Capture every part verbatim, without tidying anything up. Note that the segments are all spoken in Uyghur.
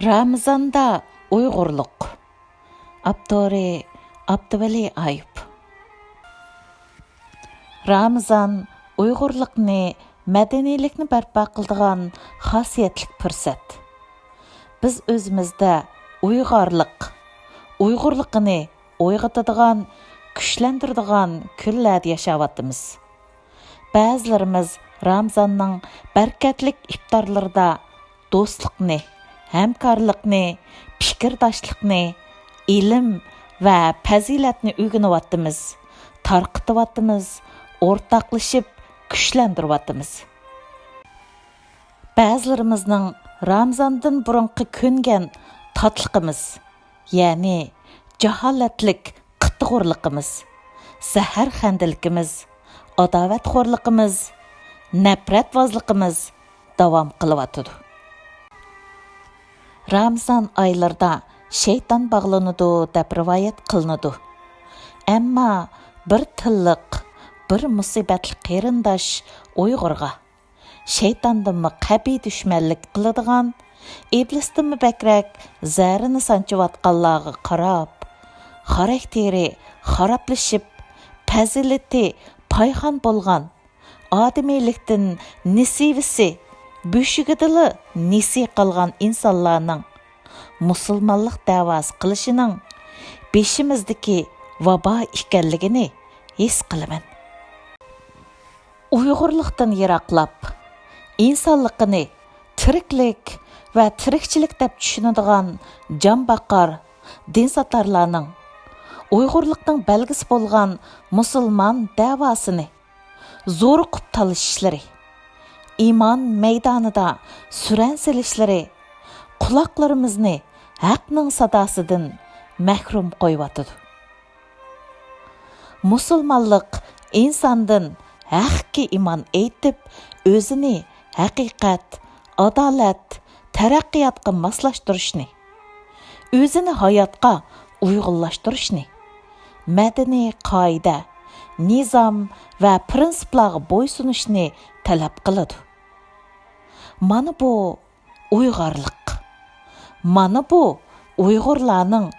رامىزاندا ئۇيغۇرلۇق. ئاپتورى: ئابدۇۋەلى ئايۇپ. رامىزان ئۇيغۇرلۇقنى، مەدەنىيلىكنى بەرپا قىلىدىغان خاسىيەتلىك پۇرسەت. بىز ئۆزىمىزدە ئۇيغارلىق، ئۇيغۇرلۇقىنى ئويغىتىدىغان، كۈچلەندۈرىدىغان كۈنلەردە ياشاۋاتىمىز. بەزىلىرىمىز رامىزاننىڭ بەرىكەتلىك ئىپتارلىرىدا دوستلۇقنى، ھەمكارلىقنى، پىكىرداشلىقنى، ئىلىم ۋە پەزىلەتنى ئۆگىنىۋاتىمىز، تارقىتىۋاتىمىز، ئورتاقلىشىپ كۈچلەندۈرۈۋاتىمىز. بەزىلىرىمىزنىڭ رامىزاندىن بۇرۇنقى كۆنگەن تاتلىقىمىز، يەنى جاھالەتلىك قىتتىغۇرلۇقىمىز، زەھەرخەندىلىكىمىز، ئاداۋەتخورلۇقىمىز، نەپرەتۋازلىقىمىز داۋام قىلىۋاتىدۇ. رامىزان ئايلىرىدا شەيتان باغلىنىدۇ دەپ رىۋايەت قىلىنىدۇ. ئەمما بىر تىللىق، بىر مۇسىبەتلىك قېرىنداش ئۇيغۇرغا شەيتاندىنمۇ قەبىھ دۈشمەنلىك قىلىدىغان، ئىبلىستىنمۇ بەكرەك زەھىرىنى سانچىۋاتقانلارغا قاراپ، خاراكتېرى خارابلىشىپ، پەزىلىتى پايخان بولغان، ئادىمىيلىكتىن نېسىۋىسى، بۆشۈكىدىلا نېسى قالغان ئىنسانلارنىڭ مۇسۇلمانلىق دەۋاسى قىلىشىنىڭ بېشىمىزدىكى ۋابا ئىكەنلىكىنى ھېس قىلىمەن. ئۇيغۇرلۇقتىن يىراقلاپ، ئىنسانلىقىنى تىرىكلىك ۋە تىرىكچىلىك دەپ چۈشىنىدىغان جان باقار دىنساتارلارنىڭ ئۇيغۇرلۇقنىڭ بەلگىسى بولغان مۇسۇلمان دەۋاسىنى زورۇقۇپ تالىشىشلىرى، ئىمان مەيدانىدا سۈرەن سېلىشلىرى قۇلاقلىرىمىزنى ھەقنىڭ ساداسىدىن مەھرۇم قويۇۋاتىدۇ. مۇسۇلمانلىق ئىنساندىن ھەققە ئىمان ئېيتىپ، ئۆزىنى ھەقىقەت، ئادالەت، تەرەققىياتقا ماسلاشتۇرۇشنى، ئۆزىنى ھاياتقا ئۇيغۇنلاشتۇرۇشنى، مەدەنىي قائىدە، نىزام ۋە پىرىنسىپلارغا بويسۇنۇشنى تەلەپ قىلىدۇ. مانا بۇ ئۇيغارلىق. مانا بۇ ئۇيغۇرلارنىڭ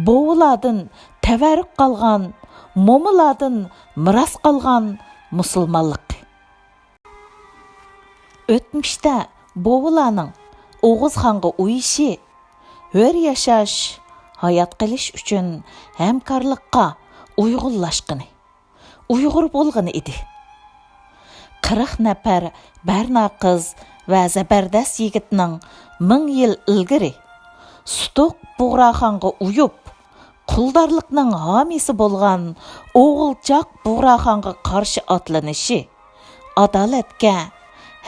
بوۋىلاردىن تەۋەررۈك قالغان، مومىلاردىن مىراس قالغان مۇسۇلمانلىقى. ئۆتمۈشتە بوۋىلارنىڭ ئوغۇزخانغا ئۇيۇشى، ھۆر ياشاش، ھايات قېلىش ئۈچۈن ھەمكارلىققا ئۇيغۇنلاشقىنى، ئۇيغۇر بولغىنى ئىدى. قىرىق نەپەر بەرنا قىز ۋە زەبەردەس يىگىتنىڭ مىڭ يىل ئىلگىرى سۇتۇق بۇغراخانغا ئۇيۇپ، قۇلدارلىقنىڭ ھامىيسى بولغان ئوغۇلچاق بۇغراخانغا قارشى ئاتلىنىشى، ئادالەتكە،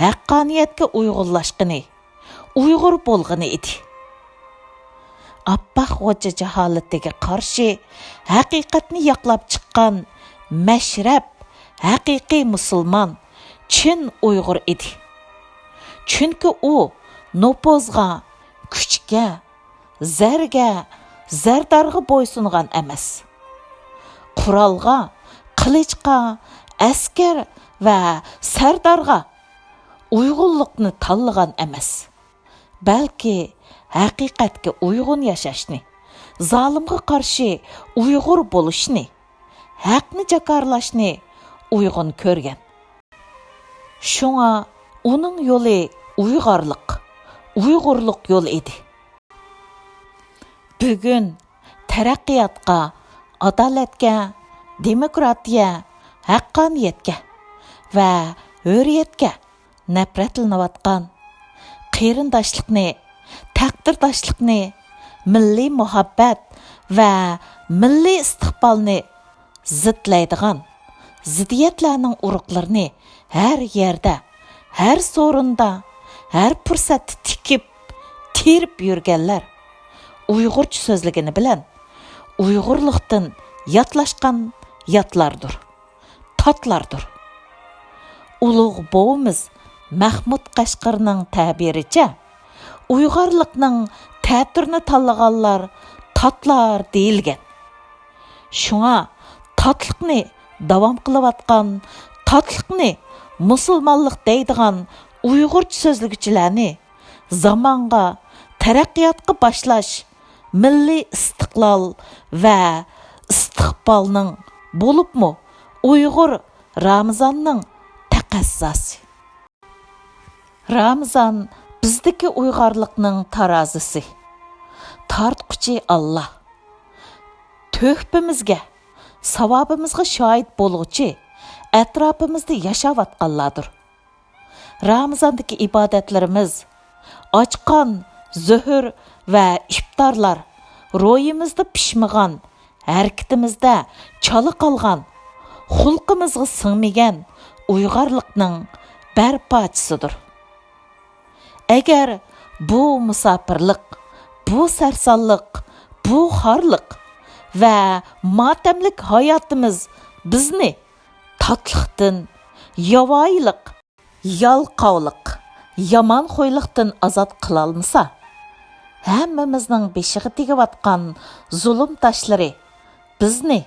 ھەققانىيەتكە ئۇيغۇنلاشقىنى، ئۇيغۇر بولغىنى ئىدى. ئاپئاق غوجا جاھالىتىگە قارشى ھەقىقەتنى ياقلاپ چىققان مەشرەپ ھەقىقىي مۇسۇلمان، چىن ئۇيغۇر ئىدى. چۈنكى ئۇ نوپۇزغا، كۈچكە، زەرگە، زەردارغا بويسۇنغان ئەمەس. قورالغا، قىلىچقا، ئەسكەر ۋە سەردارغا ئۇيغۇنلۇقنى تاللىغان ئەمەس، بەلكى ھەقىقەتكە ئۇيغۇن ياشاشنى، زالىمغا قارشى ئۇيغۇر بولۇشنى، ھەقنى جاكارلاشنى ئۇيغۇن كۆرگەن. شۇڭا ئۇنىڭ يولى ئۇيغارلىق، ئۇيغۇرلۇق يولى ئىدى. بۈگۈن تەرەققىياتقا، ئادالەتكە، دېموكراتىيە، ھەققانىيەتكە ۋە ھۆرىيەتكە نەپرەتلىنىۋاتقان، قېرىنداشلىقنى، تەقدىرداشلىقنى، مىللىي مۇھەببەت ۋە مىللىي ئىستىقبالنى زىتلەيدىغان زىددىيەتلەرنىڭ ئۇرۇقلىرىنى ھەر يەردە، ھەر سورۇندا، ھەر پۇرسەتتە تىكىپ، تېرىپ يۈرگەنلەر ئۇيغۇرچە سۆزلىگىنى بىلەن ئۇيغۇرلۇقتىن ياتلاشقان ياتلاردۇر، تاتلاردۇر. ئۇلۇغ بوۋىمىز مەخمۇت قەشقىرىنىڭ تەبىرىچە، ئۇيغارلىقنىڭ تەتۈرىنى تاللىغانلار تاتلار دېيىلگەن. شۇڭا تاتلىقنى داۋام قىلىۋاتقان، تاتلىقنى مۇسۇلمانلىق دەيدىغان ئۇيغۇرچە سۆزلىگۈچىلەرنى زامانغا، تەرەققىياتقا باشلاش، مىللىي ئىستىقلال ۋە ئىستىقبالنىڭ، بولۇپمۇ ئۇيغۇر رامىزاننىڭ تەقەززاسى. رامىزان بىزدىكى ئۇيغارلىقنىڭ تارازىسى، تارتقۇچى ئاللا. تۆھپىمىزگە، ساۋابىمىزغا شاھىت بولغۇچى ئەتراپىمىزدا ياشاۋاتقانلاردۇر. رامىزاندىكى ئىبادەتلىرىمىز، ئاچقان زۆھۈر ۋە ئىپتارلار، روھىمىزدا پىشمىغان، ھەرىكىتىمىزدە چالا قالغان، خۇلقىمىزغا سىڭمىگەن ئۇيغارلىقنىڭ بەرپاچىسىدۇر. ئەگەر بۇ مۇساپىرلىق، بۇ سەرسانلىق، بۇ خارلىق ۋە ماتەملىك ھاياتىمىز بىزنى تاتلىقتىن، ياۋايىلىق، يالقاۋلىق، يامان خۇيلۇقتىن ئازاد قىلالمىسا، ھەممىمىزنىڭ بېشىغا تېگىۋاتقان زۇلۇم تاشلىرى بىزنى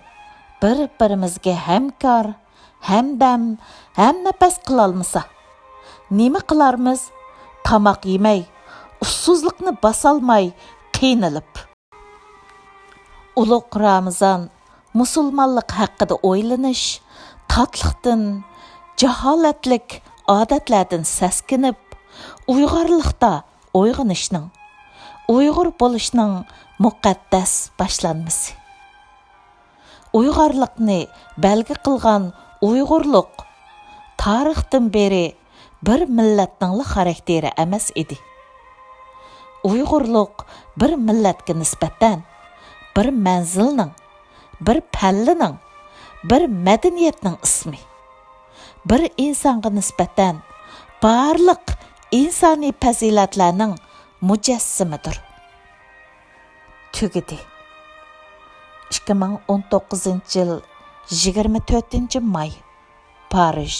بىر-بىرىمىزگە ھەمكار، ھەمدەم، ھەمنەپەس قىلالمىسا، نېمە قىلارمىز؟ تاماق يېمەي، ئۇسسۇزلۇقنى باسالماي قىينىلىپ. ئۇلۇغ رامىزان، مۇسۇلمانلىق ھەققىدە ئويلىنىش، تاتلىقتىن، جاھالەتلىك ئادەتلەردىن سەسكىنىپ، ئۇيغارلىقتا ئويغىنىشنىڭ، ئۇيغۇر بولۇشنىڭ مۇقەددەس باشلانمىسى. ئۇيغارلىقنى بەلگە قىلغان ئۇيغۇرلۇق تارىختىن بېرى بىر مىللەتنىڭلا خاراكتېرى ئەمەس ئىدى. ئۇيغۇرلۇق بىر مىللەتكە نىسبەتەن بىر مەنزىلنىڭ، بىر پەللىنىڭ، بىر مەدەنىيەتنىڭ ئىسمى. بىر ئىنسانغا نىسبەتەن بارلىق ئىنسانىي پەزىلەتلەرنىڭ مۇجەسسىمىدۇر. تۈگىدى. ئىككى مىڭ ئون توققۇزىنچى يىل يىگىرمە تۆتىنچى ماي، پارىژ.